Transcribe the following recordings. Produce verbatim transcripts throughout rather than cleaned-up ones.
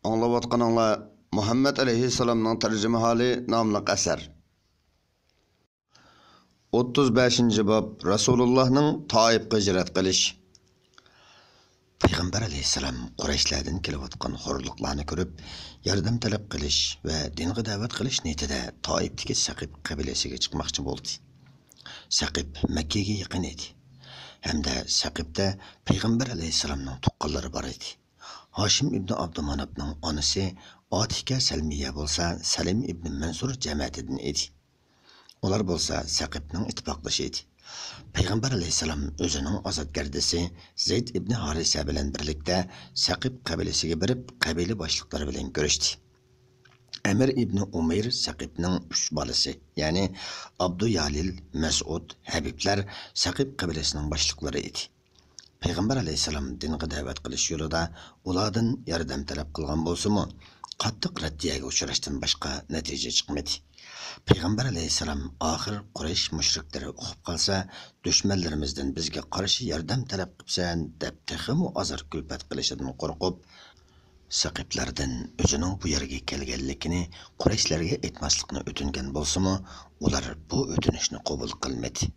ئاڭلاۋاتقىنىڭلار مۇھەممەد ئەلەيھىسسالامنىڭ تەرجىمىھالى ناملىق ئەسەر. ئوتتۇز بەشىنچى باب، رەسۇلۇللاھنىڭ تائىپقا ھىجرەت قىلىش. پەيغەمبەر ئەلەيھىسسالام قۇرەيشلەردىن كېلىۋاتقان خورلۇقلارنى كۆرۈپ، ياردەم تەلەپ قىلىش ۋە دىنغا دەۋەت قىلىش نىيىتىدە تائىپتىكى سەقىپ قەبىلىسىگە چىقماقچى بولدى. سەقىپ مەككىگە يېقىن ئىدى ھەمدە سەقىپتە پەيغەمبەر ئەلەيھىسسالامنىڭ تۇغقانلىرى بار ئىدى. ھاشىم ئىبنى ئابدۇماناپنىڭ ئانىسى ئاتىكە سەلمىيە بولسا سەلىم ئىبنى مەنسۇر جەمەتىدىن ئىدى. ئۇلار بولسا سەقىپنىڭ ئىتتىپاقدىشى ئىدى. پەيغەمبەر ئەلەيھىسسالام ئۆزىنىڭ ئازادگەردىسى زەيد ئىبنى ھارىسە بىلەن بىرلىكتە سەقىپ قەبىلىسىگە بېرىپ، قەبىلە باشلىقلىرى بىلەن كۆرۈشتى. ئەمىر ئىبنى ئۇمەير سەقىپنىڭ ئۈچ بالىسى، يەنى ئابدۇيالىل، مەسئۇد، ھەبىبلەر سەقىپ قەبىلىسىنىڭ باشلىقلىرى ئىدى. پەيغەمبەر ئەلەيھىسسالام دىنغا دەۋەت قىلىش يولىدا ئۇلاردىن ياردەم تەلەپ قىلغان بولسىمۇ، قاتتىق رەددىيەگە ئۇچراشتىن باشقا نەتىجە چىقمىدى. پەيغەمبەر ئەلەيھىسسالام ئاخىر قۇرەيش مۇشرىكلىرى ئۇقۇپ قالسا، دۈشمەنلىرىمىزدىن بىزگە قارشى ياردەم تەلەپ قىپسەن دەپ تېخىمۇ ئازار كۈلپەت قىلىشىدىن قورقۇپ، سەقىپلەردىن ئۆزىنىڭ بۇ يەرگە كەلگەنلىكىنى قۇرەيشلەرگە ئېيتماسلىقنى ئۆتۈنگەن بولسىمۇ، ئۇلار بۇ ئۆتۈنۈشنى قوبۇل قىلمىدى.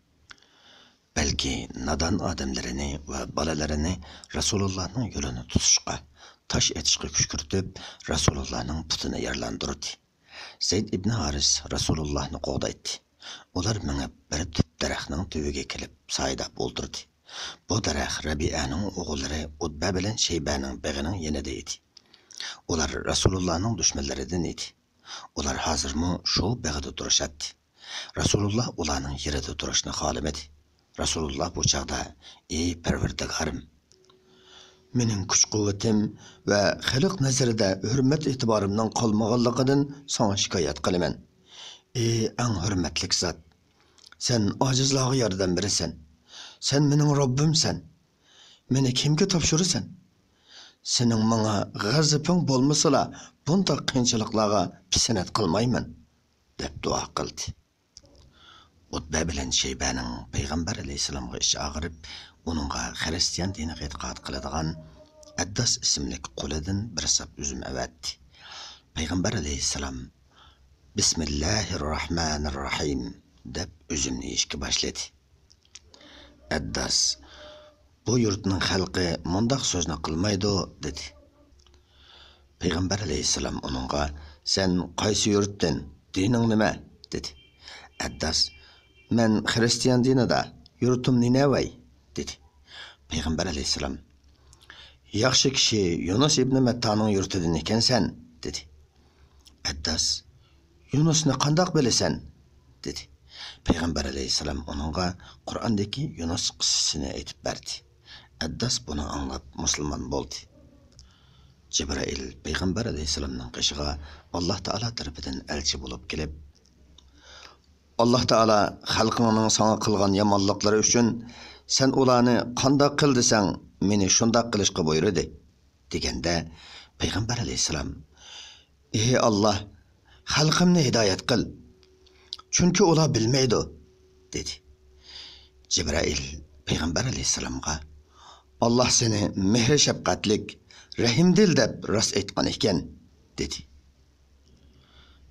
بەلكى نادان ئادەملىرىنى ۋە بالىلىرىنى رەسۇلۇللاھنىڭ يولىنى تۇتۇشقا، تاش ئېتىشقا كۈشكۈرتۈپ، رەسۇلۇللاھنىڭ پۇتىنى يارىلاندۇردى. زەيد ئىبنى ھارىس رەسۇلۇللاھنى قوغدايتتى. ئۇلار مېڭىپ، بىر تۈپ دەرەخنىڭ تۈۋىگە كېلىپ، سايىداپ ئولتۇردى. بۇ دەرەخ رەبىئەنىڭ ئوغۇللىرى ئۇتبە بىلەن شەيبەنىڭ بېغىنىڭ يېنىدا ئىدى. ئۇلار رەسۇلۇللاھنىڭ دۈشمەنلىرىدىن ئىدى. ئۇلار ھازىرمۇ شۇ بېغىدا تۇرۇشاتتى. رەسۇلۇللا ئۇلارنىڭ يېرىدا تۇرۇشنى خالىمىدى. رەسۇلۇللا بۇ چاغدا: «ئى پەرۋەردىگارىم! مېنىڭ كۈچ-قۇۋۋىتىم ۋە خەلق نەزىرىدە ھۆرمەت-ئېتىبارىمنىڭ قالمىغانلىقىدىن ساڭا شىكايەت قىلىمەن. ئى ئەڭ ھۆرمەتلىك زات! سەن ئاجىزلارغا ياردەم بېرىسەن. سەن مېنىڭ رەببىمسەن. مېنى كىمگە تاپشۇرىسەن؟ سېنىڭ ماڭا غەزىپىڭ بولمىسىلا، بۇنداق قىيىنچىلىقلارغا پىسەنت قىلمايمەن» دەپ دۇئا قىلدى. ئۇتبە بىلەن شەيبەنىڭ پەيغەمبەر ئەلەيھىسسالامغا ئىچى ئاغرىپ، ئۇنىڭغا خىرىستىيان دىنىغا ئېتىقاد قىلىدىغان ئەدداس ئىسىملىك قۇلىدىن بىر ساپ ئۈزۈم ئەۋەتتى. پەيغەمبەر ئەلەيھىسسالام: «بىسمىللاھىررەھمانىررەھىم» دەپ ئۈزۈمنى يېيىشكە باشلىدى. ئەدداس: «بۇ يۇرتنىڭ خەلقى مۇنداق سۆزنى قىلمايدۇ» دېدى. پەيغەمبەر ئەلەيھىسسالام ئۇنىڭغا: «سەن قايسى يۇرتتىن؟ دىنىڭ نېمە؟» دېدى. ئەدداس: «مەن خىرىستىيان دىنىدا، يۇرتۇم نىنەۋەي» دېدى. پەيغەمبەر ئەلەيھىسسالام: «ياخشى كىشى يۇنۇس ئىبنى مەتتانىڭ يۇرتىدىن ئىكەنسەن» دېدى. ئەدداس: «يۇنۇسنى قانداق بىلىسەن؟» دېدى. پەيغەمبەر ئەلەيھىسسالام ئۇنىڭغا قۇرئاندىكى يۇنۇس قىسسىسىنى ئېيتىپ بەردى. ئەدداس بۇنى ئاڭلاپ مۇسۇلمان بولدى. جىبرائىل پەيغەمبەر ئەلەيھىسسالامنىڭ قېشىغا ئاللا تائالا تەرىپىدىن ئەلچى بولۇپ كېلىپ: «ئاللا تائالا خەلقىڭنىڭ ساڭا قىلغان يامانلىقلىرى ئۈچۈن سەن ئۇلارنى قانداق قىل دېسەڭ، مېنى شۇنداق قىلىشقا بۇيرۇدى» دېگەندە، پەيغەمبەر ئەلەيھىسسالام: «ئى ئاللا، خەلقىمنى ھىدايەت قىل، چۈنكى ئۇلار بىلمەيدۇ» دېدى. جىبرائىل پەيغەمبەر ئەلەيھىسسالامغا: «ئاللا سېنى مېھرى شەپقەتلىك، رەھىمدىل دەپ راست ئېيتقان ئىكەن» دېدى.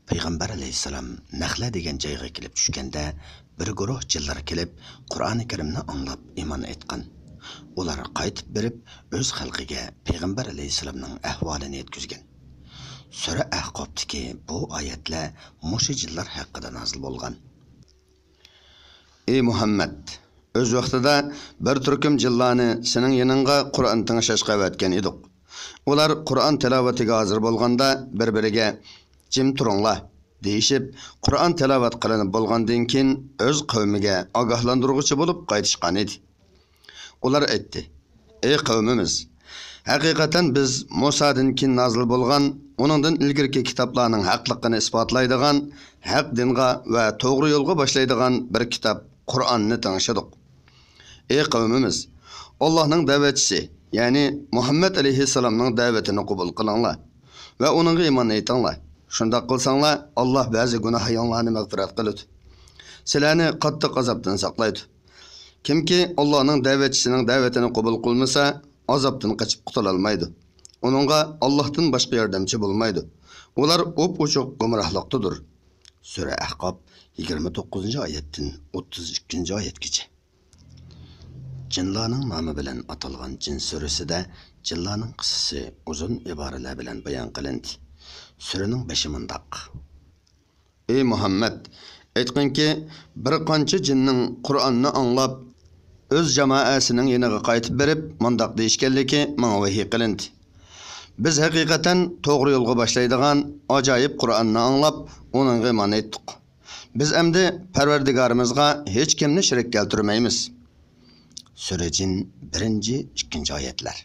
پەيغەمبەر ئەلەيھىسسالام نەخلە دېگەن جايغا كېلىپ چۈشكەندە، بىر گۇرۇھ جىنلار كېلىپ، قۇرئانى كەرىمنى ئاڭلاپ ئىمان ئېيتقان. ئۇلار قايتىپ بېرىپ، ئۆز خەلقىگە پەيغەمبەر ئەلەيھىسسالامنىڭ ئەھۋالىنى يەتكۈزگەن. سۈرە ئەھقاپتىكى بۇ ئايەتلەر مۇشۇ جىنلار ھەققىدە نازىل بولغان. ئى مۇھەممەد! ئۆز ۋاقتىدا بىر تۈركۈم جىنلارنى سېنىڭ يېنىڭغا قۇرئان تىڭشاشقا ئەۋەتكەن ئىدۇق. ئۇلار قۇرئان تىلاۋىتىگە ھازىر بولغاندا بىر-بىرىگە: «جىم تۇرۇڭلار» دېيىشىپ، قۇرئان تىلاۋەت قىلىنىپ بولغاندىن كېيىن، ئۆز قەۋمىگە ئاگاھلاندۇرغۇچى بولۇپ قايتىشقان ئىدى. ئۇلار ئېيتتى: «ئەي قەۋمىمىز! ھەقىقەتەن بىز مۇسادىن كېيىن نازىل بولغان، ئۇنىڭدىن ئىلگىرىكى كىتابلارنىڭ ھەقلىقىنى ئىسپاتلايدىغان، ھەق دىنغا ۋە توغرا يولغا باشلايدىغان بىر كىتاب قۇرئاننى تىڭشىدۇق. ئەي قەۋمىمىز! ئاللاھنىڭ دەۋەتچىسى، يەنى مۇھەممەد ئەلەيھىسسالامنىڭ دەۋىتىنى قوبۇل قىلىڭلار ۋە ئۇنىڭغا ئىمان ئېيتىڭلار. شۇنداق قىلساڭلار، ئاللاھ بەزى گۇناھىڭلارنى مەغپىرەت قىلىدۇ. سىلەرنى قاتتىق ئازابتىن ساقلايدۇ. كىمكى ئاللاھنىڭ دەۋەتچىسىنىڭ دەۋىتىنى قوبۇل قىلمىسا، ئازابتىن قېچىپ قۇتۇلالمايدۇ. ئۇنىڭغا ئاللاھتىن باشقا ياردەمچى بولمايدۇ. ئۇلار ئوپئوچۇق گۇمراھلىقتىدۇر. سۈرە ئەھقاپ، يىگىرمە توققۇزىنچى ئايەتتىن ئوتتۇز ئىككىنچى ئايەتكىچە. جىنلارنىڭ نامى بىلەن ئاتالغان جىن سۈرىسىدە جىنلارنىڭ قىسسىسى ئۇزۇن ئىبارىلەر بىلەن بايان قىلىندى. سۈرىنىڭ بېشى مۇنداق. ئى مۇھەممەد، ئېيتقىنكى، بىر قانچە جىننىڭ قۇرئاننى ئاڭلاپ، ئۆز جامائەسىنىڭ يېنىغا قايتىپ بېرىپ، مۇنداق دېيىشكەنلىكى ماڭا ۋەھىي قىلىندى. بىز ھەقىقەتەن توغرا يولغا باشلايدىغان ئاجايىپ قۇرئاننى ئاڭلاپ، ئۇنىڭغا ئىمان ئېيتتۇق. بىز ئەمدى پەرۋەردىگارىمىزغا ھېچكىمنى شېرىك كەلتۈرمەيمىز. سۈرە جىن، بىرىنچى، ئىككىنچى ئايەتلەر.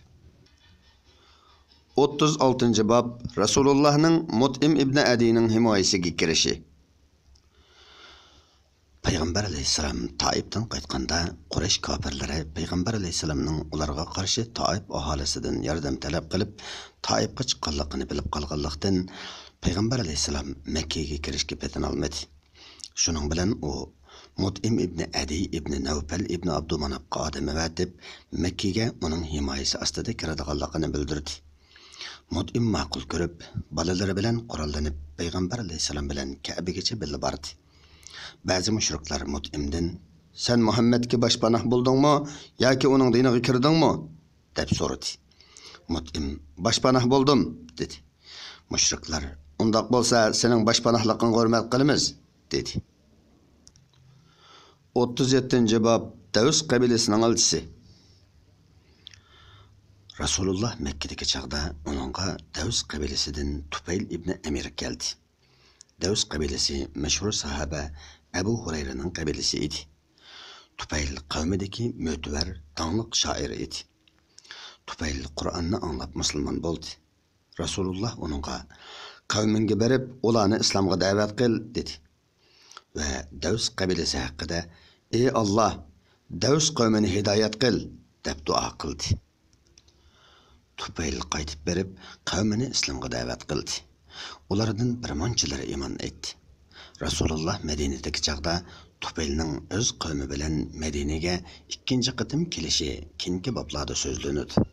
ئوتتۇز ئالتىنچى باب، رەسۇلۇللاھنىڭ مۇتئىم ئىبنى ئەدىينىڭ ھىمايىسىگە كىرىشى. پەيغەمبەر ئەلەيھىسسالام تائىپتىن قايتقاندا، قۇرەيش كاپىرلىرى پەيغەمبەر ئەلەيھىسسالامنىڭ ئۇلارغا قارشى تائىپ ئاھالىسىدىن ياردەم تەلەپ قىلىپ، تائىپقا چىققانلىقىنى بىلىپ قالغانلىقتىن، پەيغەمبەر ئەلەيھىسسالام مەككىگە كىرىشكە پېتىنالمىدى. شۇنىڭ بىلەن ئۇ مۇتئىم ئىبنى ئەدىي ئىبنى نەۋپەل ئىبنى ئابدۇماناپقا ئادەم ئەۋەتىپ، مەككىگە ئۇنىڭ ھىمايىسى ئاستىدا كىرىدىغانلىقىنى بىلدۈردى. مۇتئىم ماقۇل كۆرۈپ، بالىلىرى بىلەن قوراللىنىپ، پەيغەمبەر ئەلەيھىسسالام بىلەن كەبىگىچە بىللە باردى. بەزى مۇشرىكلار مۇتئىمدىن، «سەن مۇھەممەدكە باشپاناھ بولدۇڭمۇ ياكى ئۇنىڭ دىنىغا كىردىڭمۇ؟» دەپ سورىدى. مۇتئىم، «باشپاناھ بولدۇم» دېدى. مۇشرىكلار، «ئۇنداق بولسا، سېنىڭ باشپاناھلىقىڭغا ھۆرمەت قىلىمىز» دېدى. ئوتتۇز يەتتىنچى باب، دەۋس قەبىلىسىنىڭ ئەلچىسى. رەسۇلۇللا مەككىدىكى چاغدا ئۇنىڭغا دەۋس قەبىلىسىدىن تۇپەيل ئىبنى ئەمىر كەلدى. دەۋس قەبىلىسى مەشھۇر ساھابە ئەبۇ ھۇرەيرىنىڭ قەبىلىسى ئىدى. تۇپەيل قەۋمىدىكى مۆتىۋەر، داڭلىق شائىر ئىدى. تۇپەيل قۇرئاننى ئاڭلاپ مۇسۇلمان بولدى. رەسۇلۇللا ئۇنىڭغا، «قەۋمىڭگە بېرىپ، ئۇلارنى ئىسلامغا دەۋەت قىل» دېدى. ۋە دەۋس قەبىلىسى ھەققىدە، «ئى ئاللا، دەۋس قەۋمىنى ھىدايەت قىل» دەپ دۇئا قىلدى. تۇپەيل قايتىپ بېرىپ، قەۋمىنى ئىسلامغا دەۋەت قىلدى. ئۇلاردىن بىر مۇنچىلىرى ئىمان ئېيتتى. رەسۇلۇللا مەدىنىدىكى چاغدا تۇپەيلنىڭ ئۆز قەۋمى بىلەن مەدىنىگە ئىككىنچى قېتىم كېلىشى كېيىنكى بابلاردا سۆزلىنىدۇ.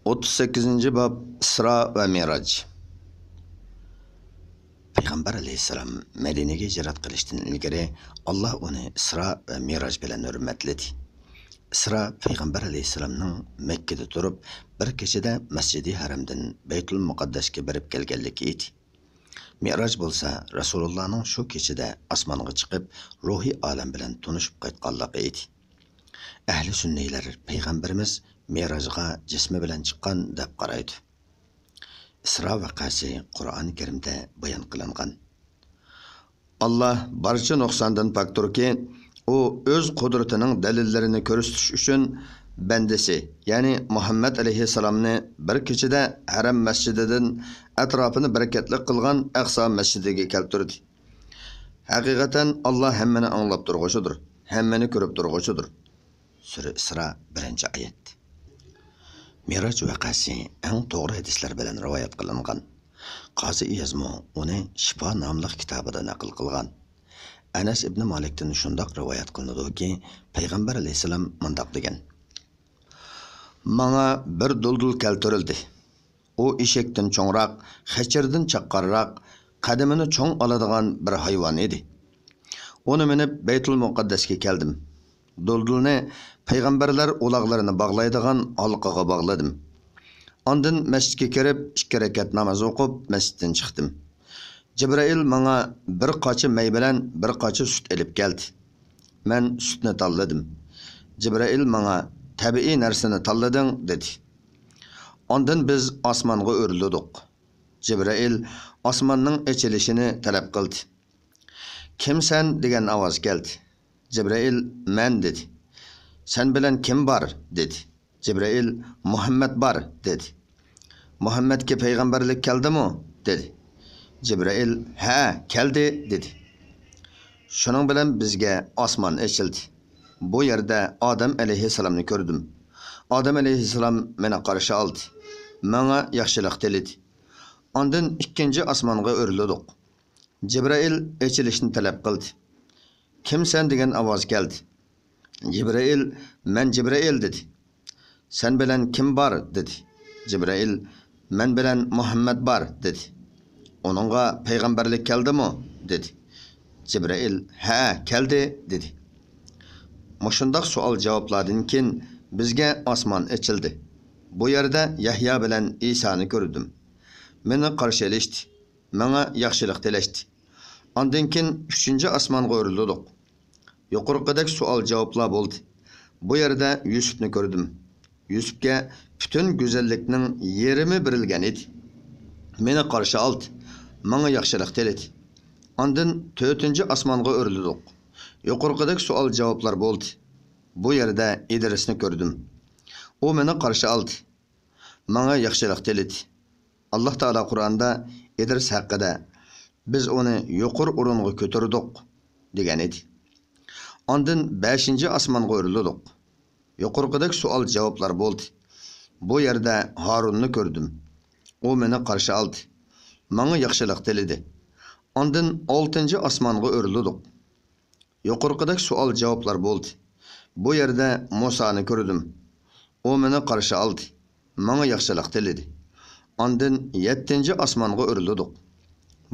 ئوتتۇز سەككىزىنچى باب، ئىسرا ۋە مىراج. پەيغەمبەر ئەلەيھىسسالام مەدىنىگە ھىجرەت قىلىشتىن ئىلگىرى، ئاللا ئۇنى ئىسرا ۋە مىراج بىلەن ھۆرمەتلىدى. ئىسرا پەيغەمبەر ئەلەيھىسسالامنىڭ مەككىدە تۇرۇپ، بىر كېچىدە مەسجىدى ھەرەمدىن بەيتۇل مۇقەددەسكە بېرىپ كەلگەنلىكى ئىدى. مىراج بولسا رەسۇلۇللانىڭ شۇ كېچىدە ئاسمانغا چىقىپ، روھىي ئالەم بىلەن تونۇشۇپ قايتقانلىقى ئىدى. ئەھلى سۈننىيلەر پەيغەمبىرىمىز مىراجغا جىسمى بىلەن چىققان دەپ قارايدۇ. ئىسرا ۋەقەسى قۇرئان كەرىمدە بايان قىلىنغان. ئاللا بارچە نۇقساندىن پاكتۇركى، ئۇ ئۆز قۇدرىتىنىڭ دەلىللىرىنى كۆرسىتىش ئۈچۈن بەندىسى، يەنى مۇھەممەد ئەلەيھىسسالامنى بىر كېچىدە ھەرەم مەسچىتىدىن ئەتراپىنى بەرىكەتلىك قىلغان ئەقسا مەسچىتىگە كەلتۈردى. ھەقىقەتەن ئاللا ھەممىنى ئاڭلاپ تۇرغۇچىدۇر، ھەممىنى كۆرۈپ تۇرغۇچىدۇر. سۈرە ئىسرا، بىرىنچى ئايەت. مىراج ۋەقەسى ئەڭ توغرا ھەدىسلەر بىلەن رىۋايەت قىلىنغان. قازى ئىيازمۇ ئۇنى شىپا ناملىق كىتابىدا نەقىل قىلغان. ئەنەس ئىبنى مالىكتىن شۇنداق رىۋايەت قىلىنىدۇكى، پەيغەمبەر ئەلەيھىسسالام مۇنداق دېگەن: «ماڭا بىر دۇلدۇل كەلتۈرۈلدى. ئۇ ئېشەكتىن چوڭراق، خەچىرىدىن چاققانراق، قەدىمىنى چوڭ ئالىدىغان بىر ھايۋان ئىدى. ئۇنى مىنىپ، بەيتۇل مۇقەددەسكە كەلدىم. دۇلدۇلنى پەيغەمبەرلەر ئۇلاغلىرىنى باغلايدىغان ھالقىغا باغلىدىم. ئاندىن مەسچىتكە كىرىپ، ئىككى رەكەت ناماز ئوقۇپ، مەسچىتتىن چىقتىم. جىبرىئىل ماڭا بىر قاچا مەي بىلەن بىر قاچا سۈت ئېلىپ كەلدى. مەن سۈتنى تاللىدىم. جىبرىئىل ماڭا، تەبىئىي نەرسىنى تاللىدىڭ، دېدى. ئاندىن بىز ئاسمانغا ئۆرلىدۇق. جىبرىئىل ئاسماننىڭ ئېچىلىشىنى تەلەپ قىلدى. كىم سەن؟ دېگەن ئاۋاز كەلدى. جىبرىئىل، مەن، دېدى. سەن بىلەن كىم بار؟ دېدى. جىبرىئىل، مۇھەممەد بار، دېدى. مۇھەممەدكە پەيغەمبەرلىك كەلدىمۇ؟ دېدى. جىبرىئىل، ھە، كەلدى، دېدى. شۇنىڭ بىلەن بىزگە ئاسمان ئېچىلدى. بۇ يەردە ئادەم ئەلەيھىسسالامنى كۆردۈم. ئادەم ئەلەيھىسسالام مېنى قارشى ئالدى. ماڭا ياخشىلىق تىلىدى. ئاندىن ئىككىنچى ئاسمانغا ئۆرلىدۇق. جىبرىئىل ئېچىلىشنى تەلەپ قىلدى. كىم سەن؟ دېگەن ئاۋاز كەلدى. جىبرىئىل، مەن جىبرىئىل، دېدى. «سەن بىلەن كىم بار؟» دېدى. جىبرىئىل: «مەن بىلەن مۇھەممەد بار» دېدى. ئۇنىڭغا: «پەيغەمبەرلىك كەلدىمۇ؟» دېدى. جىبرىئىل: «ھەئە، كەلدى» دېدى. مۇشۇنداق سوئال-جاۋابلاردىن كېيىن بىزگە ئاسمان ئېچىلدى. بۇ يەردە يەھيا بىلەن ئىسانى كۆردۈم. مېنى قارشى ئېلىشتى. ماڭا ياخشىلىق تىلەشتى. ئاندىن كېيىن ئۈچىنچى ئاسمانغا ئۆرلىدۇق. يۇقىرىقىدەك سوئال-جاۋابلار بولدى. بۇ يەردە يۈسۈپنى كۆردۈم. يۈسۈپكە پۈتۈن گۈزەللىكنىڭ يېرىمى بېرىلگەن ئىدى. مېنى قارشى ئالدى. ماڭا ياخشىلىق تىلىدى. ئاندىن تۆتىنچى ئاسمانغا ئۆرلىدۇق. يۇقىرىقىدەك سوئال-جاۋابلار بولدى. بۇ يەردە ئىدرىسنى كۆردۈم. ئۇ مېنى قارشى ئالدى. ماڭا ياخشىلىق تىلىدى. ئاللاھ تائالا قۇرئاندا ئىدرىس ھەققىدە: «بىز ئۇنى يۇقىرى ئورۇنغا كۆتۈردۇق» دېگەن ئىدى. ئاندىن بەشىنچى ئاسمانغا ئۆرلىدۇق. يۇقىرىقىدەك سوئال-جاۋابلار بولدى. بۇ يەردە ھارۇننى كۆردۈم. ئۇ مېنى قارشى ئالدى. ماڭا ياخشىلىق تىلىدى. ئاندىن ئالتىنچى ئاسمانغا ئۆرلىدۇق. يۇقىرىقىدەك سوئال-جاۋابلار بولدى. بۇ يەردە مۇسانى كۆردۈم. ئۇ مېنى قارشى ئالدى. ماڭا ياخشىلىق تىلىدى. ئاندىن يەتتىنچى ئاسمانغا ئۆرلىدۇق.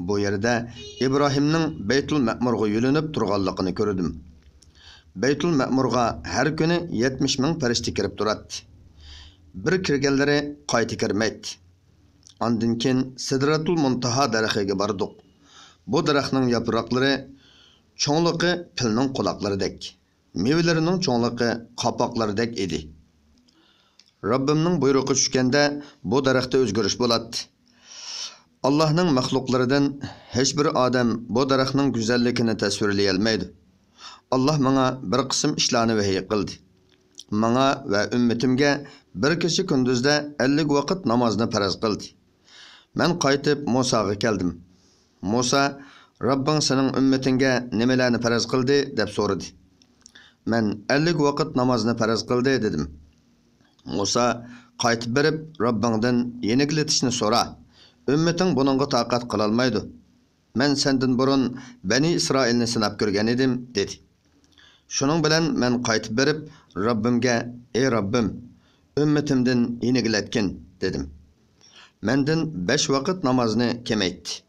بۇ يەردە ئىبراھىمنىڭ بەيتۇل مەمۇرغا يۆلىنىپ تۇرغانلىقىنى كۆردۈم. بەيتۇل مەمۇرغا ھەر كۈنى يەتمىش مىڭ پەرىشتە كىرىپ تۇراتتى. بىر كىرگەنلىرى قايتا كىرمەيتتى. ئاندىن كېيىن سىدرەتۇل مۇنتاھا دەرىخىگە باردۇق. بۇ دەرەخنىڭ ياپراقلىرى چوڭلۇقى پىلنىڭ قۇلاقلىرىدەك، مېۋىلىرىنىڭ چوڭلۇقى قاپاقلىرىدەك ئىدى. رەببىمنىڭ بۇيرۇقى چۈشكەندە بۇ دەرەختە ئۆزگىرىش بولاتتى. ئاللاھنىڭ مەخلۇقلىرىدىن ھېچبىر ئادەم بۇ دەرەخنىڭ گۈزەللىكىنى تەسۋىرلىيەلمەيدۇ. ئاللاھ ماڭا بىر قىسىم ئىشلارنى ۋەھىي قىلدى. ماڭا ۋە ئۈممىتىمگە بىر كېچە كۈندۈزدە ئەللىك ۋاقىت نامازنى پەرز قىلدى. مەن قايتىپ مۇساغا كەلدىم. مۇسا: «رەببىڭ سېنىڭ ئۈممىتىڭگە نېمىلەرنى پەرز قىلدى؟» دەپ سورىدى. مەن: «ئەللىك ۋاقىت نامازنى پەرز قىلدى» دېدىم. مۇسا: «قايتىپ بېرىپ، رەببىڭدىن يېنىكلىتىشنى سورا. ئۈممىتىڭ بۇنىڭغا تاقەت قىلالمايدۇ. مەن سەندىن بۇرۇن بەنى ئىسرائىلنى سىناپ كۆرگەن ئىدىم» دېدى. شۇنىڭ بىلەن مەن قايتىپ بېرىپ، رەببىمگە: «ئەي رەببىم، ئۈممىتىمدىن يېنىكلەتكىن» دېدىم. مەندىن بەش ۋاقىت نامازنى كېمەيتتى.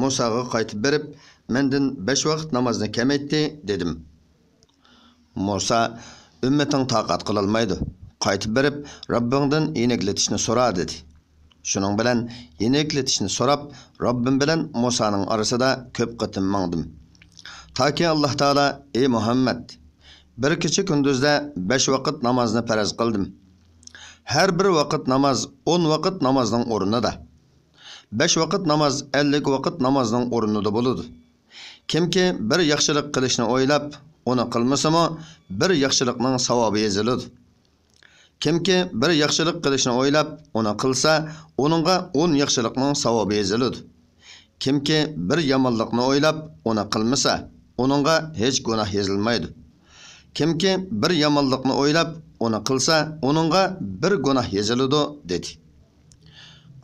مۇساغا قايتىپ بېرىپ، مەندىن بەش ۋاقىت نامازنى كېمەيتتى دېدىم. مۇسا: «ئۈممىتىڭ تاقەت قىلالمايدۇ. قايتىپ بېرىپ، رەببىڭدىن يېنىكلىتىشنى سورا» دېدى. شۇنىڭ بىلەن يېنىكلىتىشنى سوراپ، رەببىم بىلەن مۇسانىڭ ئارىسىدا كۆپ قېتىم ماڭدىم. تاكى ئاللاھ تائالا: «ئەي مۇھەممەد، بىر كېچە كۈندۈزدە بەش ۋاقىت نامازنى پەرز قىلدىم. ھەر بىر ۋاقىت ناماز ئون ۋاقىت نامازنىڭ ئورنىدا. بەش ۋاقىت ناماز ئەللىك ۋاقىت نامازنىڭ ئورنىدا بولىدۇ. كىمكى بىر ياخشىلىق قىلىشنى ئويلاپ، ئۇنى قىلمىسىمۇ، بىر ياخشىلىقنىڭ ساۋابى يېزىلىدۇ. كىمكى بىر ياخشىلىق قىلىشنى ئويلاپ، ئۇنى قىلسا، ئۇنىڭغا ئون ياخشىلىقنىڭ ساۋابى يېزىلىدۇ. كىمكى بىر يامانلىقنى ئويلاپ، ئۇنى قىلمىسا، ئۇنىڭغا ھېچ گۇناھ يېزىلمايدۇ. كىمكى بىر يامانلىقنى ئويلاپ، ئۇنى قىلسا، ئۇنىڭغا بىر گۇناھ يېزىلىدۇ» دېدى.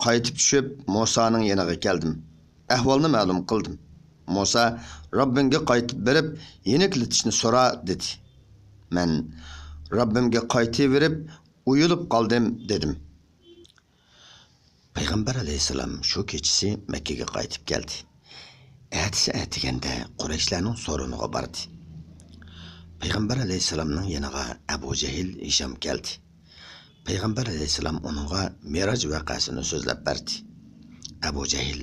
قايتىپ چۈشۈپ، مۇسانىڭ يېنىغا كەلدىم. ئەھۋالنى مەلۇم قىلدىم. مۇسا: «رەببىڭگە قايتىپ بېرىپ، يېنىكلىتىشنى سورا» دېدى. مەن: «رەببىمگە قايتىۋېرىپ، ئۇيىلىپ قالدىم» دېدىم. پەيغەمبەر ئەلەيھىسسالام شۇ كېچىسى مەككىگە قايتىپ كەلدى. ئەتىسى ئەتىگەندە قۇرەيشلەرنىڭ سورۇنىغا باردى. پەيغەمبەر ئەلەيھىسسالامنىڭ يېنىغا ئەبۇ جەھىل، ھىشام كەلدى. پەيغەمبەر ئەلەيھىسسالام ئۇنىڭغا مىراج ۋەقەسىنى سۆزلەپ بەردى. ئەبۇ جەھىل: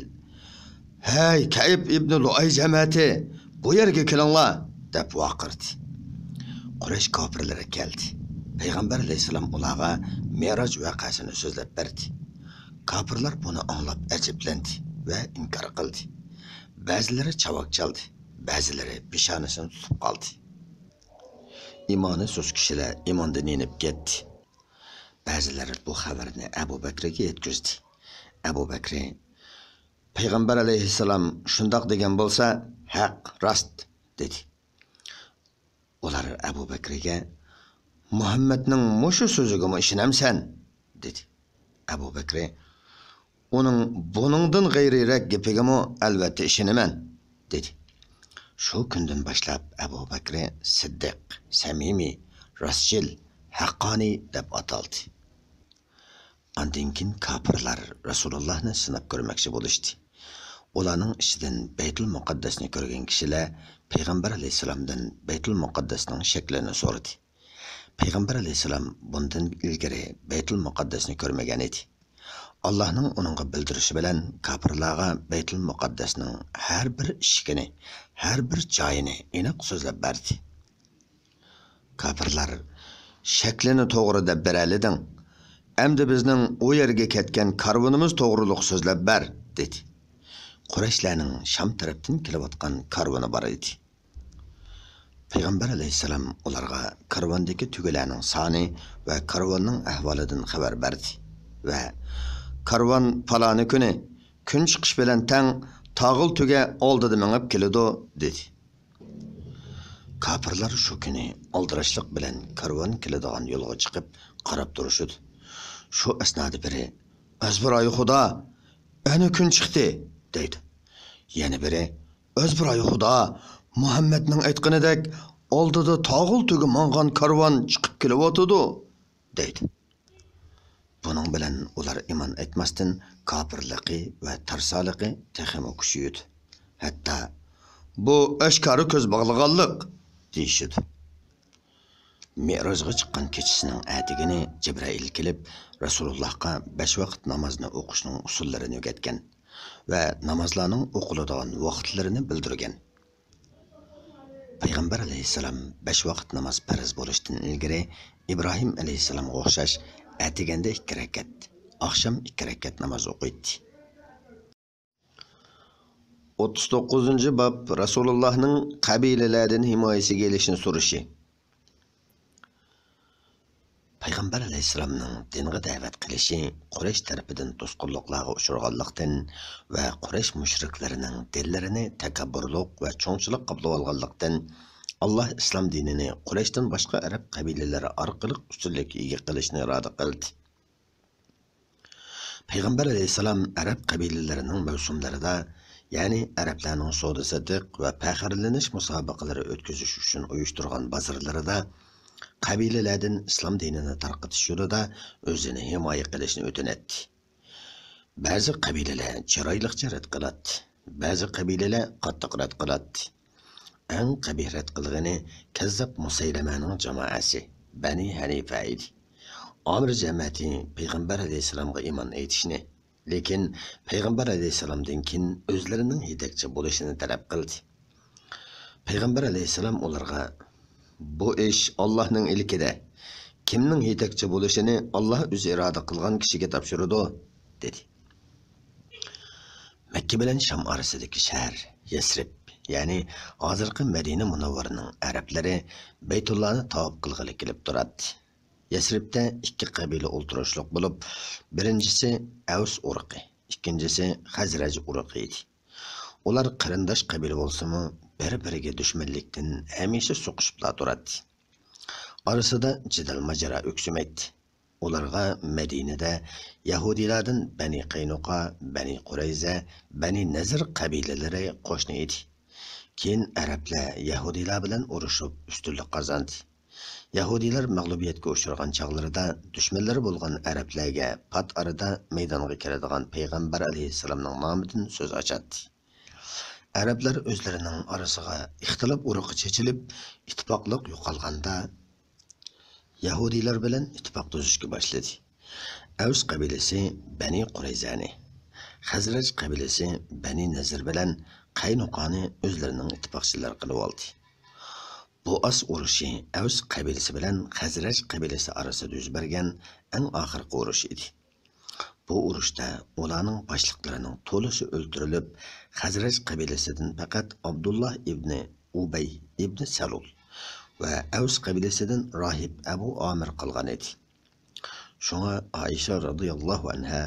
«ھەي، كەئب ئىبنى لۇئەي جەمەتى، بۇ يەرگە كېلىڭلار!» دەپ ۋارقىرىدى. قۇرەيش كاپىرلىرى كەلدى. پەيغەمبەر ئەلەيھىسسالام ئۇلارغا مىراج ۋەقەسىنى سۆزلەپ بەردى. كاپىرلار بۇنى ئاڭلاپ ئەجەبلەندى ۋە ئىنكار قىلدى. بەزىلىرى چاۋاك چالدى، بەزىلىرى پېشانىسىنى تۇتۇپ قالدى. ئىمانى سۇس كىشىلەر ئىماندىن يېنىپ كەتتى. بەزىلەر بۇ خەۋەرنى ئەبۇ بەكرىگە يەتكۈزدى. ئەبۇ بەكرى: «پەيغەمبەر ئەلەيھىسسالام شۇنداق دېگەن بولسا، ھەق، راست» دېدى. ئۇلار ئەبۇ بەكرىگە: «مۇھەممەدنىڭ مۇشۇ سۆزىگىمۇ ئىشىنەمسەن؟» دېدى. ئەبۇ بەكرى: «ئۇنىڭ بۇنىڭدىن غەيرىيرەك گېپىگىمۇ ئەلۋەتتە ئىشىنىمەن» دېدى. شۇ كۈندىن باشلاپ ئەبۇ بەكرى سىددىق، سەمىمىي، راستچىل، ھەققانىي دەپ ئاتالدى. ئاندىن كېيىن كاپىرلار رەسۇلۇللاھنى سىناپ كۆرمەكچى بولۇشتى. ئۇلارنىڭ ئىچىدىن بەيتۇل مۇقەددەسنى كۆرگەن كىشىلەر پەيغەمبەر ئەلەيھىسسالامدىن بەيتۇل مۇقەددەسنىڭ شەكلىنى سورىدى. پەيغەمبەر ئەلەيھىسسالام بۇندىن ئىلگىرى بەيتۇل مۇقەددەسنى كۆرمىگەن ئىدى. ئاللاھنىڭ ئۇنىڭغا بىلدۈرۈشى بىلەن كاپىرلارغا بەيتۇل مۇقەددەسنىڭ ھەر بىر ئىشىكىنى، ھەر بىر جايىنى ئېنىق سۆزلەپ بەردى. كاپىرلار، «شەكلىنى توغرا دەپ بېرەلىدىڭ. ئەمدى بىزنىڭ ئۇ يەرگە كەتكەن كارۋىنىمىز توغرۇلۇق سۆزلەپ بەر» دېدى. قۇرەيشلەرنىڭ شام تەرەپتىن كېلىۋاتقان كارۋىنى بار ئىدى. پەيغەمبەر ئەلەيھىسسالام ئۇلارغا كارۋاندىكى تۆگىلەرنىڭ سانى ۋە كارۋاننىڭ ئەھۋالىدىن خەۋەر بەردى ۋە، «كارۋان پالانى كۈنى كۈن چىقىش بىلەن تەڭ تاغىل تۆگە ئالدىدا مېڭىپ كېلىدۇ» دېدى. كاپىرلار شۇ كۈنى ئالدىراشلىق بىلەن كارۋان كېلىدىغان يولغا چىقىپ قاراپ تۇرۇشىدۇ. شۇ ئەسنادا بىرى، «ئەزبىرايى خۇدا، ئەنە كۈن چىقتى» دەيدۇ. يەنە بىرى، «ئەزبىرايى خۇدا، مۇھەممەدنىڭ ئېيتقىنىدەك ئالدىدا تاغىل تۆگە ماڭغان كارۋان چىقىپ كېلىۋاتىدۇ» دەيدۇ. بۇنىڭ بىلەن ئۇلار ئىمان ئېيتماستىن، كاپىرلىقى ۋە تەرسالىقى تېخىمۇ كۈچىيىدۇ. ھەتتا، «بۇ ئاشكارا كۆز باغلىغانلىق» دېيىشىدۇ. مىئراجغا چىققان كېچىسىنىڭ ئەتىگىنى جەبرائىل كېلىپ، رەسۇلۇللاھقا بەش ۋاقىت نامازنى ئوقۇشنىڭ ئۇسۇللىرىنى ئۆگەتكەن ۋە نامازلارنىڭ ئوقۇلىدىغان ۋاقىتلىرىنى بىلدۈرگەن. پەيغەمبەر ئەلەيھىسسالام بەش ۋاقىت ناماز پەرز بولۇشتىن ئىلگىرى ئىبراھىم ئەلەيھىسسالامغا ئوخشاش ئەتىگەندە ئىككى رەكەت، ئاخشام ئىككى رەكەت ناماز ئوقۇيتتى. ئوتتۇز توققۇزىنچى باب، رەسۇلۇللاھنىڭ قەبىلىلەردىن ھىمايىسىگە ئېلىشنى سورىشى. پەيغەمبەر ئەلەيھىسسالامنىڭ دىنغا دەۋەت قىلىشى قۇرەيش تەرىپىدىن توسقۇنلۇقلارغا ئۇچرىغانلىقتىن ۋە قۇرەيش مۇشرىكلىرىنىڭ دىللىرىنى تەكەببۇرلۇق ۋە چوڭچىلىق قاپلىۋالغانلىقتىن، ئاللاھ ئىسلام دىنىنى قۇرەيشتىن باشقا ئەرەب قەبىلىلىرى ئارقىلىق ئۈستۈنلۈككە ئىگە قىلىشنى ئىرادە قىلدى. پەيغەمبەر ئەلەيھىسسالام ئەرەب قەبىلىلىرىنىڭ مەۋسۇملىرىدا، يەنى ئەرەبلەرنىڭ سودا-سېتىق ۋە پەخىرلىنىش مۇسابىقىلىرى ئۆتكۈزۈش ئۈچۈن ئۇيۇشتۇرغان بازارلىرىدا قەبىلىلەردىن ئىسلام دىنىنى تارقىتىش يولىدا ئۆزىنى ھىمايە قىلىشنى ئۆتۈنەتتى. بەزى قەبىلىلەر چىرايلىقچە رەت قىلاتتى، بەزى قەبىلىلەر قاتتىق رەت قىلاتتى. ئەڭ قەبىھ رەت قىلغىنى كەززاپ مۇسەيلەمەنىڭ جامائەسى، بەنى ھەنىفە ئىدى. ئامىر جەمەتى پەيغەمبەر ئەلەيھىسسالامغا ئىمان ئېيتىشنى، لېكىن پەيغەمبەر ئەلەيھىسسالامدىن كېيىن ئۆزلىرىنىڭ يېتەكچى بولۇشىنى تەلەپ قىلدى. پەيغەمبەر ئەلەيھىسسالام ئۇلارغا، «بۇ ئىش ئاللاھنىڭ ئىلكىدە، كىمنىڭ يېتەكچى بولۇشىنى ئاللاھ ئۆزى ئىرادە قىلغان كىشىگە تاپشۇرىدۇ» دېدى. مەككە بىلەن شام ئارىسىدىكى شەھەر يەسرىب، يەنى ھازىرقى مەدىنە مۇنەۋۋەرىنىڭ ئەرەبلىرى بەيتۇللانى تاۋاپ قىلغىلى كېلىپ تۇراتتى. يەسرىبتە ئىككى قەبىلە ئولتۇرۇشلۇق بولۇپ، بىرىنچىسى ئەۋس ئۇرۇقى، ئىككىنچىسى خەزرەج ئۇرۇقى ئىدى. ئۇلار قېرىنداش قەبىلە بولسىمۇ، بىر-بىرىگە دۈشمەنلىكتىن ھەمىشە سوقۇشۇپلا تۇراتتى. ئارىسىدا جېدەل-ماجىرا ئۆكسۈمەيتتى. ئۇلارغا مەدىنىدە يەھۇدىيلاردىن بەنى قەينۇقا، بەنى قۇرەيزە، بەنى نەزىر قەبىلىلىرى قوشنا ئىدى. كېيىن ئەرەبلەر يەھۇدىيلار بىلەن ئۇرۇشۇپ ئۈستۈنلۈك قازاندى. يەھۇدىيلار مەغلۇبىيەتكە ئۇچرىغان چاغلىرىدا دۈشمەنلىرى بولغان ئەرەبلەرگە پات ئارىدا مەيدانغا كېلىدىغان پەيغەمبەر ئەلەيھىسسالامنىڭ نامىدىن سۆز ئاچاتتى. ئەرەبلەر ئۆزلىرىنىڭ ئارىسىغا ئىختىلاپ ئۇرۇقى چېچىلىپ، ئىتتىپاقلىق يوقالغاندا، يەھۇدىيلار بىلەن ئىتتىپاق تۈزۈشكە باشلىدى. ئەۋس قەبىلىسى بەنى قۇرەيزەنى، خەزرەج قەبىلىسى بەنى نەزىر بىلەن قەينۇقانى ئۆزلىرىنىڭ ئىتتىپاقچىلىرى قىلىۋالدى. بوئاس ئۇرۇشى ئەۋس قەبىلىسى بىلەن خەزرەج قەبىلىسى ئارىسىدا يۈز بەرگەن ئەڭ ئاخىرقى ئۇرۇش ئىدى. بۇ ئۇرۇشتا ئۇلارنىڭ باشلىقلىرىنىڭ تولىسى ئۆلتۈرۈلۈپ، خەزرەج قەبىلىسىدىن پەقەت ئابدۇللا ئىبنى ئۇبەي ئىبنى سەلۇل ۋە ئەۋس قەبىلىسىدىن راھىب ئەبۇ ئامىر قالغان ئىدى. شۇڭا ئائىشە رەزىياللاھۇ ئەنھا،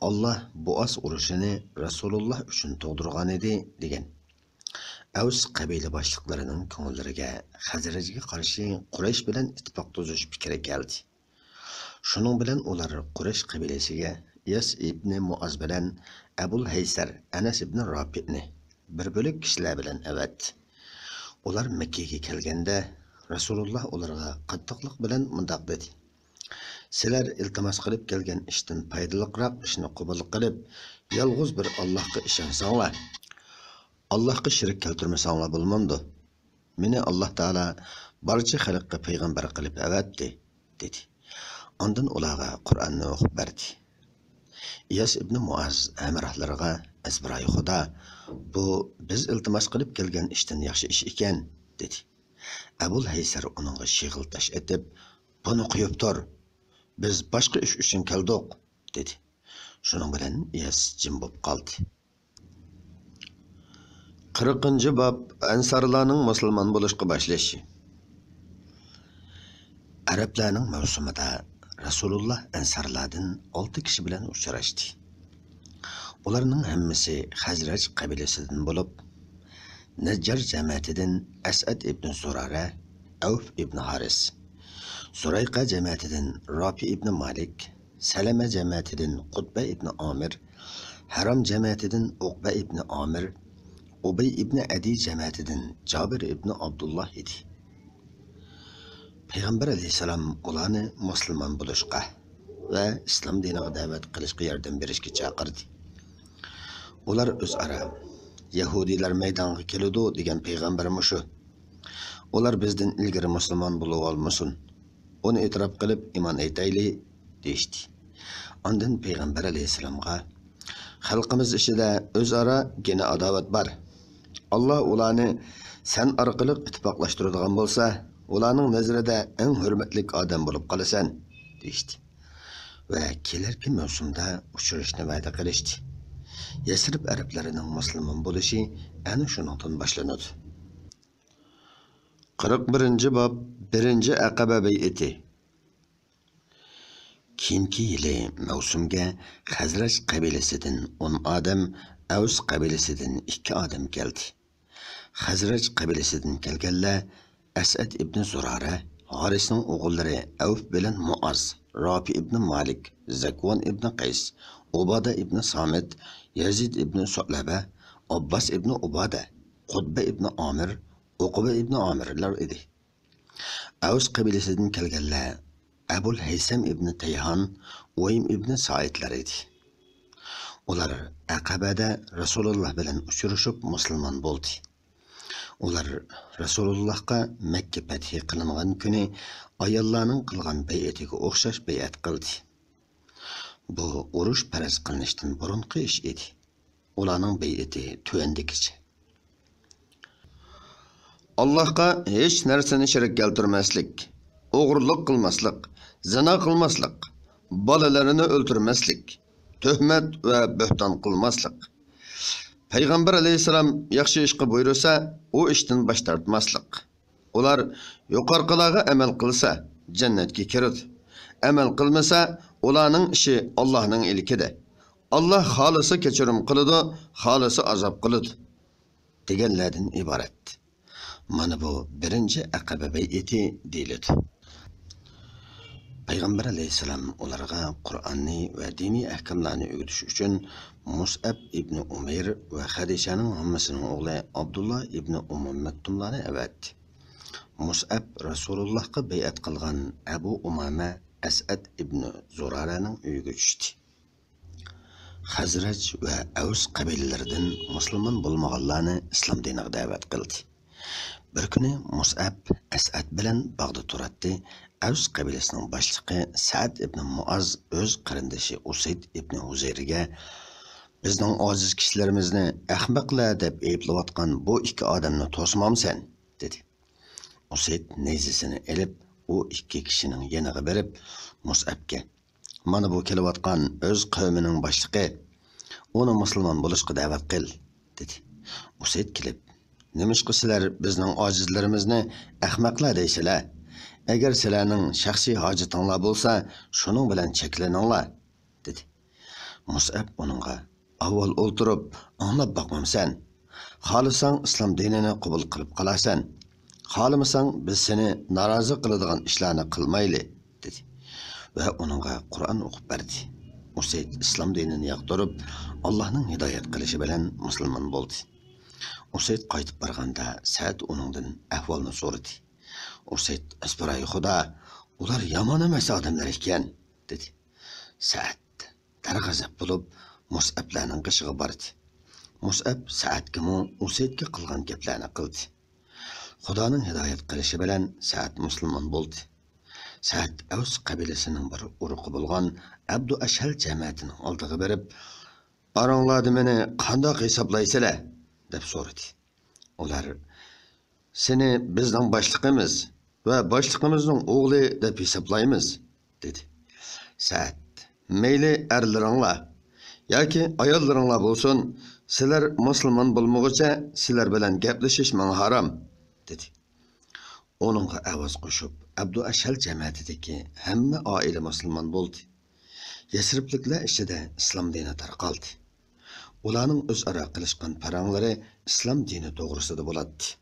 «ئاللا بوئاس ئۇرۇشىنى رەسۇلۇللا ئۈچۈن تۇغدۇرغانىدى» دېگەن. ئەۋس قەبىلە باشلىقلىرىنىڭ كۆڭۈللىرىگە خەزرەجگە قارشى قۇرەيش بىلەن ئىتتىپاق تۈزۈش پىكرى كەلدى. شۇنىڭ بىلەن ئۇلار قۇرەيش قەبىلىسىگە ئىياس ئىبنى مۇئاز بىلەن ئەبۇل ھەيسەر ئەنەس ئىبنى راپىئنى بىر بۆلەك كىشىلەر بىلەن ئەۋەتتى. ئۇلار مەككىگە كەلگەندە، رەسۇلۇللا ئۇلارغا قاتتىقلىق بىلەن مۇنداق دېدى: سىلەر ئىلتىماس قىلىپ كەلگەن ئىشتىن پايدىلىقراق ئىشنى قوبۇل قىلىپ، يالغۇز بىر ئاللاھقا ئىشەنسەڭلار، ئاللاھقا شېرىك كەلتۈرمىسەڭلار بولمامدۇ؟ مېنى ئاللاھ تائالا بارچە خەلققە پەيغەمبەر قىلىپ ئەۋەتتى، دېدى. ئاندىن ئۇلارغا قۇرئاننى ئوقۇپ بەردى. ئىياس ئىبنى مۇئاز ھەمراھلىرىغا: ئەزبىرايى خۇدا، بۇ بىز ئىلتىماس قىلىپ كەلگەن ئىشتىن ياخشى ئىش ئىكەن، دېدى. ئەبۇل ھەيسەر ئۇنىڭغا شېغىل تاش ئېتىپ: بۇنى قويۇپ تۇر، بىز باشقا ئىش ئۈچۈن كەلدۇق، دېدى. شۇنىڭ بىلەن ئىياس جىم بولۇپ قالدى. قىرىقىنچى باب، ئەنسارلارنىڭ مۇسۇلمان بولۇشقا باشلىشى. ئەرەبلەرنىڭ مەۋسۇمىدا رەسۇلۇللا ئەنسارلاردىن ئالتە كىشى بىلەن ئۇچراشتى. ئۇلارنىڭ ھەممىسى خەزرەج قەبىلىسىدىن بولۇپ، نەججار جەمەتىدىن ئەسئەد ئىبنى زۇرارە، ئەۋف ئىبنى ھارىس، زۇرەيقە جەمەتىدىن رافى ئىبنى مالىك، سەلەمە جەمەتىدىن قۇتبە ئىبنى ئامىر، ھەرام جەمەتىدىن ئۇقبە ئىبنى ئامىر، ئۇبەي ئىبنى ئەدى جەمەتىدىن جابىر ئىبنى ئابدۇللا ئىدى. پەيغەمبەر ئەلەيھىسسالام ئۇلارنى مۇسۇلمان بولۇشقا ۋە ئىسلام دىنىغا دەۋەت قىلىشقا ياردەم بېرىشكە چاقىردى. ئۇلار ئۆزئارا: يەھۇدىيلار مەيدانغا كېلىدۇ دېگەن پەيغەمبەر مۇشۇ. ئۇلار بىزدىن ئىلگىرى مۇسۇلمان بولۇۋالمىسۇن. ئۇنى ئېتىراپ قىلىپ ئىمان ئېيتايلى، دېيىشتى. ئاندىن پەيغەمبەر ئەلەيھىسسالامغا: خەلقىمىز ئىچىدە ئۆزئارا گېنە ئاداۋەت بار. ئاللا ئۇلارنى سەن ئارقىلىق ئىتتىپاقلاشتۇرىدىغان بولسا، ئۇلارنىڭ نەزىرىدە ئەڭ ھۆرمەتلىك ئادەم بولۇپ قالىسەن، دېيىشتى. ۋە كېلەركى مەۋسۇمدا ئۇچرىشىشنى ۋەدە قىلىشتى. يەسرىب ئەرەبلىرىنىڭ مۇسۇلمان بولۇشى ئەنە شۇنىڭدىن باشلىنىدۇ. قىرىق بىرىنچى باب، بىرىنچى ئەقەبە بەيئىتى. كېيىنكى يىلى مەۋسۇمگە خەزرەج قەبىلىسىدىن ئون ئادەم، ئەۋس قەبىلىسىدىن ئىككى ئادەم كەلدى. خەزرەج قەبىلىسىدىن كەلگەنلەر ئەسئەد ئىبنى زۇرارە، ھارىسنىڭ ئوغۇللىرى ئەۋف بىلەن مۇئاز، رافى ئىبنى مالىك، زەكۋان ئىبنى قەيس، ئۇبادە ئىبنى سامىت، يەزىد ئىبنى سۇلەبە، ئابباس ئىبنى ئۇبادە، قۇتبە ئىبنى ئامىر، ئۇقبە ئىبنى ئامىرلار ئىدى. ئەۋس قەبىلىسىدىن كەلگەنلەر ئەبۇل ھەيسەم ئىبنى تەيھان، ئۇۋەيم ئىبنى سائىدلار ئىدى. ئۇلار ئەقەبەدە رەسۇلۇللا بىلەن ئۇچرىشىپ مۇسۇلمان بولدى. ئۇلار رەسۇلۇللاھقا مەككە پەتھى قىلىنغان كۈنى ئاياللارنىڭ قىلغان بەيئىتىگە ئوخشاش بەيئەت قىلدى. بۇ ئۇرۇش پەرەز قىلىنىشتىن بۇرۇنقى ئىش ئىدى. ئۇلارنىڭ بەيئىتى تۆۋەندىكىچە. ئاللاھقا ھېچ نەرسىنى شېرىك كەلتۈرمەسلىك، ئوغرىلىق قىلماسلىق، زىنا قىلماسلىق، بالىلىرىنى ئۆلتۈرمەسلىك، تۆھمەت ۋە بۆھتان قىلماسلىق، پەيغەمبەر ئەلەيھىسسالام ياخشى ئىشقا بۇيرۇسا، ئۇ ئىشتىن باش تارتماسلىق. ئۇلار يۇقىرىقىلارغا ئەمەل قىلسا، جەننەتكە كىرىدۇ. ئەمەل قىلمىسا، ئۇلارنىڭ ئىشى ئاللاھنىڭ ئىلكىدە. ئاللاھ خالىسا كەچۈرۈم قىلىدۇ، خالىسا ئازاب قىلىدۇ، دېگەنلەردىن ئىبارەت. مانا بۇ بىرىنچى ئەقەبە بەيئىتى دېيىلىدۇ. پەيغەمبەر ئەلەيھىسسالام ئۇلارغا قۇرئاننى ۋە دىنىي ئەھكاملارنى ئۆگىتىش ئۈچۈن مۇسئەب ئىبنى ئۇمەير ۋە خەدىچەنىڭ ھاممىسىنىڭ ئوغلى ئابدۇللا ئىبنى ئۇممۇ مەكتۇملارنى ئەۋەتتى. مۇسئەب رەسۇلۇللاھقا بەيئەت قىلغان ئەبۇ ئۇمامە ئەسئەد ئىبنى زۇرارەنىڭ ئۆيىگە چۈشتى. خەزرەج ۋە ئەۋس قەبىلىلىرىدىن مۇسۇلمان بولمىغانلارنى ئىسلام دىنىغا دەۋەت قىلدى. بىر كۈنى مۇسئەب ئەسئەد بىلەن باغدا تۇراتتى. ئەۋس قەبىلىسىنىڭ باشلىقى سەئد ئىبنى مۇئاز ئۆز قېرىندىشى ئۇسەيد ئىبنى ھۇزەيرگە: بىزنىڭ ئاجىز كىشىلىرىمىزنى ئەخمەقلەر دەپ ئەيىبلەۋاتقان بۇ ئىككى ئادەمنى توسمامسەن؟ دېدى. ئۇسەيد نەيزىسىنى ئېلىپ، ئۇ ئىككى كىشىنىڭ يېنىغا بېرىپ، مۇسئەبكە: مانا بۇ كېلىۋاتقان ئۆز قەۋمىنىڭ باشلىقى، ئۇنى مۇسۇلمان بولۇشقا دەۋەت قىل، دېدى. ئۇسەيد كېلىپ: نېمىشقا سىلەر بىزنىڭ ئاجىزلىرىمىزنى ئەخمەقلەر دەيسىلەر؟ ئەگەر سىلەرنىڭ شەخسىي ھاجىتىڭلار بولسا، شۇنىڭ بىلەن چەكلىنىڭلار، دېدى. مۇسئەب ئۇنىڭغا: ئاۋۋال ئولتۇرۇپ ئاڭلاپ باقمامسەن؟ خالىساڭ ئىسلام دىنىنى قوبۇل قىلىپ قالارسەن، خالىمىساڭ بىز سېنى نارازى قىلىدىغان ئىشلارنى قىلمايلى، دېدى ۋە ئۇنىڭغا قۇرئان ئوقۇپ بەردى. ئۇسەيد ئىسلام دىنىنى ياقتۇرۇپ، ئاللاھنىڭ ھىدايەت قىلىشى بىلەن مۇسۇلمان بولدى. ئۇسەيد قايتىپ بارغاندا سەئد ئۇنىڭدىن ئەھۋالنى سورىدى. ئۇسەيد ئەسپىرايى خۇدا، ئۇلار يامان ئەمەس ئادەملەر ئىكەن، دېدى. سەئەد دەرغەزەپ بولۇپ، مۇسئەبلەرنىڭ قېشىغا باردى. مۇسئەب سەئەدكىمۇ ئۇسەيدكە قىلغان گەپلەرنى قىلدى. خۇدانىڭ ھىدايەت قىلىشى بىلەن سەئەد مۇسۇلمان بولدى. سەئەد ئەۋس قەبىلىسىنىڭ بىر ئۇرۇقى بولغان ئەبدۇ ئەشھەل جەمەتىنىڭ ئالدىغا بېرىپ، ئاراڭلاردا مېنى قانداق ھېسابلايسىلەر؟ دەپ سورىدى. ئۇلار، سېنى بىزنىڭ باشلىقىمىز ۋە باشلىقىمىزنىڭ ئوغلى دەپ ھېسابلايمىز، دېدى. سەئەد، مەيلى ئەرلىرىڭلار ياكى ئاياللىرىڭلار بولسۇن، سىلەر مۇسۇلمان بولمىغۇچە سىلەر بىلەن گەپلىشىش ماڭا ھارام، دېدى. ئۇنىڭغا ئاۋاز قوشۇپ، ئەبدۇ ئەشھەل جەمەتىدىكى ھەممە ئائىلە مۇسۇلمان بولدى. يەسرىبلىكلەر ئىچىدە ئىسلام دىنى تارقالدى. ئۇلارنىڭ ئۆزئارا قىلىشقان پاراڭلىرى ئىسلام دىنى توغرىسىدا بولاتتى.